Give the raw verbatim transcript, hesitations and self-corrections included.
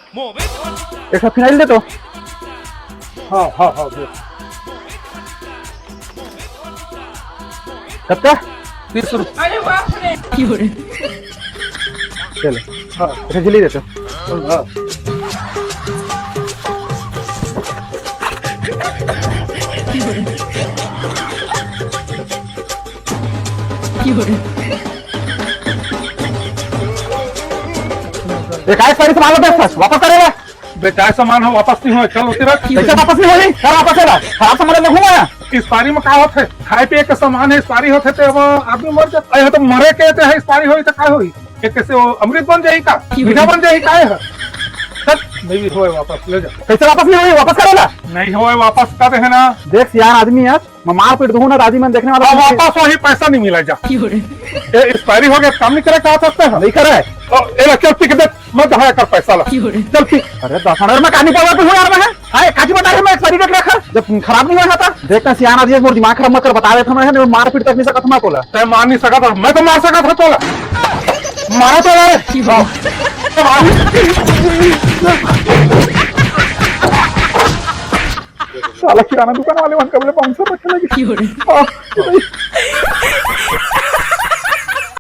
एक ठो फिनाइल दे तो। हाँ, हाँ, हाँ, दे। कतका? तीस रुपये। अरे बाप रे। चलो। हाँ, अच्छा, जल्दी दे तो। हाँ। ये काय सारी सामान वापस, वापस करेगा? बेचाए सामान ह वापस नहीं होय, चल होती रख। कैसे वापस नहीं होही? खराब वापस है ना? खराब सामान में घूमा है। इस पारी में का होत है? खाए पिए के सामान है, इस पारी होत है तो अब आदमी मर जाता है, तो मरे के ते है, इस पारी होई तो का होई? ये कैसे वो अमृत बन जाही का? मीठा बन जाही का है? चल, नहीं भी होए वापस, ले जा। कैसे वापस नहीं होही? वापस करो ना। नहीं होए वापस कर दे है ना। देख सियान आदमी है, मैं मारपीट दूँ ना, दादी मन देखने वाला अब नहीं है। वापस वही पैसा नहीं मिला जा। ये एक्सपायरी हो गया, काम नहीं करे, कहा सकते हैं? नहीं करे। ओ, ए ला, चल पी के दे, मैं दहाया कर पैसा ला। चल पी। अरे दस हजार में कहानी पावा तू यार, मैं है? हाय, काची बता रहे मैं एक्सपायरी डेट रखा, जब खराब नहीं हुआ था। देख ना सियान आदमी, मोर दिमाग खराब मत कर, बता देता मैं, नहीं मारपीट तक नहीं सकत मैं तोला। तै मार नहीं सकत, मैं तो मार सकत हूँ तोला। मारो तो रे। साला किराना दुकान वाले मन कबले बाउंसर रखे लगे। बाप रे।